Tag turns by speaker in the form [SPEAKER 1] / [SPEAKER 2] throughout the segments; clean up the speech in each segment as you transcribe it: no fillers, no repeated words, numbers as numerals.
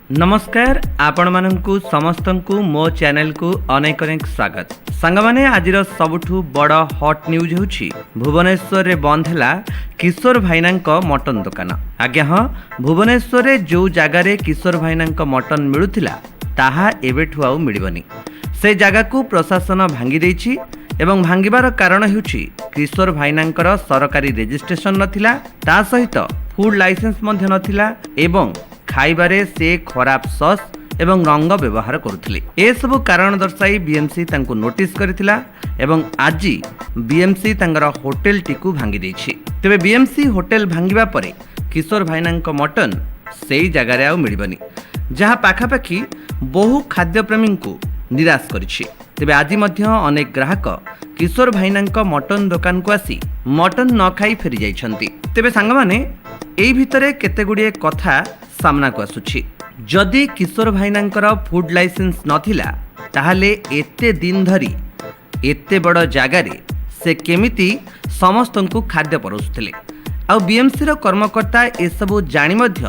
[SPEAKER 1] ନମସ୍କାର, ଆପଣମାନଙ୍କୁ ସମସ୍ତଙ୍କୁ ମୋ ଚ୍ୟାନେଲକୁ ଅନେକ ଅନେକ ସ୍ୱାଗତ। ସାଙ୍ଗମାନେ, ଆଜିର ସବୁଠୁ ବଡ଼ ହଟ୍ ନ୍ୟୁଜ୍ ହେଉଛି, ଭୁବନେଶ୍ୱରରେ ବନ୍ଦ ହେଲା କିଶୋର ଭାଇନାଙ୍କ ମଟନ ଦୋକାନ। ଆଜ୍ଞା ହଁ, ଭୁବନେଶ୍ୱରରେ ଯେଉଁ ଜାଗାରେ କିଶୋର ଭାଇନାଙ୍କ ମଟନ ମିଳୁଥିଲା, ତାହା ଏବେଠୁ ଆଉ ମିଳିବନି। ସେ ଜାଗାକୁ ପ୍ରଶାସନ ଭାଙ୍ଗି ଦେଇଛି ଏବଂ ଭାଙ୍ଗିବାର କାରଣ ହେଉଛି, କିଶୋର ଭାଇନାଙ୍କର ସରକାରୀ ରେଜିଷ୍ଟ୍ରେସନ ନଥିଲା, ତା ସହିତ ଫୁଡ୍ ଲାଇସେନ୍ସ ମଧ୍ୟ ନଥିଲା ଏବଂ ଖାଇବାରେ ସେ ଖରାପ ସସ୍ ଏବଂ ରଙ୍ଗ ବ୍ୟବହାର କରୁଥିଲେ। ଏସବୁ କାରଣ ଦର୍ଶାଇ ବିଏମ୍ସି ତାଙ୍କୁ ନୋଟିସ୍ କରିଥିଲା ଏବଂ ଆଜି ବିଏମ୍ସି ତାଙ୍କର ହୋଟେଲଟିକୁ ଭାଙ୍ଗି ଦେଇଛି। ତେବେ ବିଏମ୍ସି ହୋଟେଲ ଭାଙ୍ଗିବା ପରେ କିଶୋର ଭାଇନାଙ୍କ ମଟନ ସେଇ ଜାଗାରେ ଆଉ ମିଳିବନି, ଯାହା ପାଖାପାଖି ବହୁ ଖାଦ୍ୟପ୍ରେମୀଙ୍କୁ ନିରାଶ କରିଛି। ତେବେ ଆଜି ମଧ୍ୟ ଅନେକ ଗ୍ରାହକ କିଶୋର ଭାଇନାଙ୍କ ମଟନ ଦୋକାନକୁ ଆସି ମଟନ ନ ଖାଇ ଫେରିଯାଇଛନ୍ତି। ତେବେ ସାଙ୍ଗମାନେ, ଏଇ ଭିତରେ କେତେ ଗୁଡ଼ିଏ କଥା ସାମ୍ନାକୁ ଆସୁଛି। ଯଦି କିଶୋର ଭାଇନାଙ୍କର ଫୁଡ୍ ଲାଇସେନ୍ସ ନଥିଲା, ତାହେଲେ ଏତେ ଦିନ ଧରି ଏତେ ବଡ଼ ଜାଗାରେ ସେ କେମିତି ସମସ୍ତଙ୍କୁ ଖାଦ୍ୟ ପରସୁଥିଲେ? ଆଉ ବିଏମ୍ସିର କର୍ମକର୍ତ୍ତା ଏସବୁ ଜାଣି ମଧ୍ୟ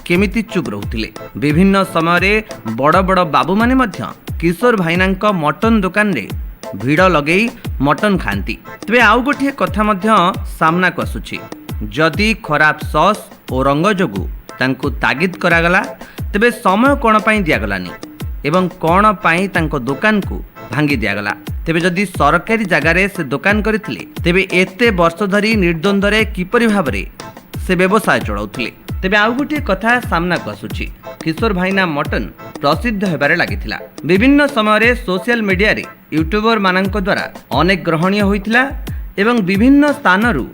[SPEAKER 1] କେମିତି ଚୁପ୍ ରହୁଥିଲେ? ବିଭିନ୍ନ ସମୟରେ ବଡ଼ ବଡ଼ ବାବୁମାନେ ମଧ୍ୟ କିଶୋର ଭାଇନାଙ୍କ ମଟନ ଦୋକାନରେ ଭିଡ଼ ଲଗେଇ ମଟନ ଖାଆନ୍ତି। ତେବେ ଆଉ ଗୋଟିଏ କଥା ମଧ୍ୟ ସାମ୍ନାକୁ ଆସୁଛି। ଯଦି ଖରାପ ସସ୍ ଓ ରଙ୍ଗ ଯୋଗୁଁ ତାଙ୍କୁ ତାଗିଦ କରାଗଲା, ତେବେ ସମୟ କ'ଣ ପାଇଁ ଦିଆଗଲାନି ଏବଂ କ'ଣ ପାଇଁ ତାଙ୍କ ଦୋକାନକୁ ଭାଙ୍ଗି ଦିଆଗଲା? ତେବେ ଯଦି ସରକାରୀ ଜାଗାରେ ସେ ଦୋକାନ କରିଥିଲେ, ତେବେ ଏତେ ବର୍ଷ ଧରି ନିର୍ଦ୍ୱନ୍ଦ୍ୱରେ କିପରି ଭାବରେ ସେ ବ୍ୟବସାୟ ଚଳାଉଥିଲେ? ତେବେ ଆଉ ଗୋଟିଏ କଥା ସାମ୍ନାକୁ ଆସୁଛି। କିଶୋର ଭାଇନା ମଟନ ପ୍ରସିଦ୍ଧ ହେବାରେ ଲାଗିଥିଲା। ବିଭିନ୍ନ ସମୟରେ ସୋସିଆଲ ମିଡିଆରେ ୟୁଟ୍ୟୁବର ମାନଙ୍କ ଦ୍ୱାରା ଅନେକ ଗ୍ରହଣୀୟ ହୋଇଥିଲା ଏବଂ ବିଭିନ୍ନ ସ୍ଥାନରୁ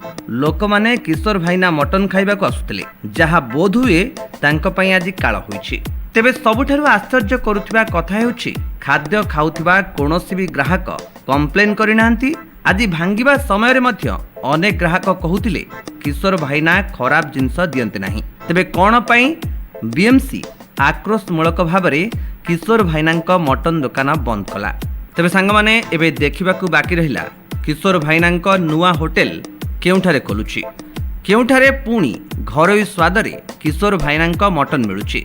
[SPEAKER 1] ଲୋକମାନେ କିଶୋର ଭାଇନା ମଟନ ଖାଇବାକୁ ଆସୁଥିଲେ, ଯାହା ବୋଧହୁଏ ତାଙ୍କ ପାଇଁ ଆଜି କାଳ ହୋଇଛି। ତେବେ ସବୁଠାରୁ ଆଶ୍ଚର୍ଯ୍ୟ କରୁଥିବା କଥା ହେଉଛି, ଖାଦ୍ୟ ଖାଉଥିବା କୌଣସି ବି ଗ୍ରାହକ କମ୍ପ୍ଲେନ୍ କରିନାହାନ୍ତି। ଆଜି ଭାଙ୍ଗିବା ସମୟରେ ମଧ୍ୟ ଅନେକ ଗ୍ରାହକ କହୁଥିଲେ, କିଶୋର ଭାଇନା ଖରାପ ଜିନିଷ ଦିଅନ୍ତି ନାହିଁ। ତେବେ କ'ଣ ପାଇଁ ବିଏମ୍ସି ଆକ୍ରୋଶମୂଳକ ଭାବରେ କିଶୋର ଭାଇନାଙ୍କ ମଟନ ଦୋକାନ ବନ୍ଦ କଲା? ତେବେ ସାଙ୍ଗମାନେ, ଏବେ ଦେଖିବାକୁ ବାକି ରହିଲା, କିଶୋର ଭାଇନାଙ୍କ ନୂଆ ହୋଟେଲ କେଉଁଠାରେ ଖୋଲୁଛି, କେଉଁଠାରେ ପୁଣି ଘରୋଇ ସ୍ୱାଦରେ କିଶୋର ଭାଇନାଙ୍କ ମଟନ ମିଳୁଛି।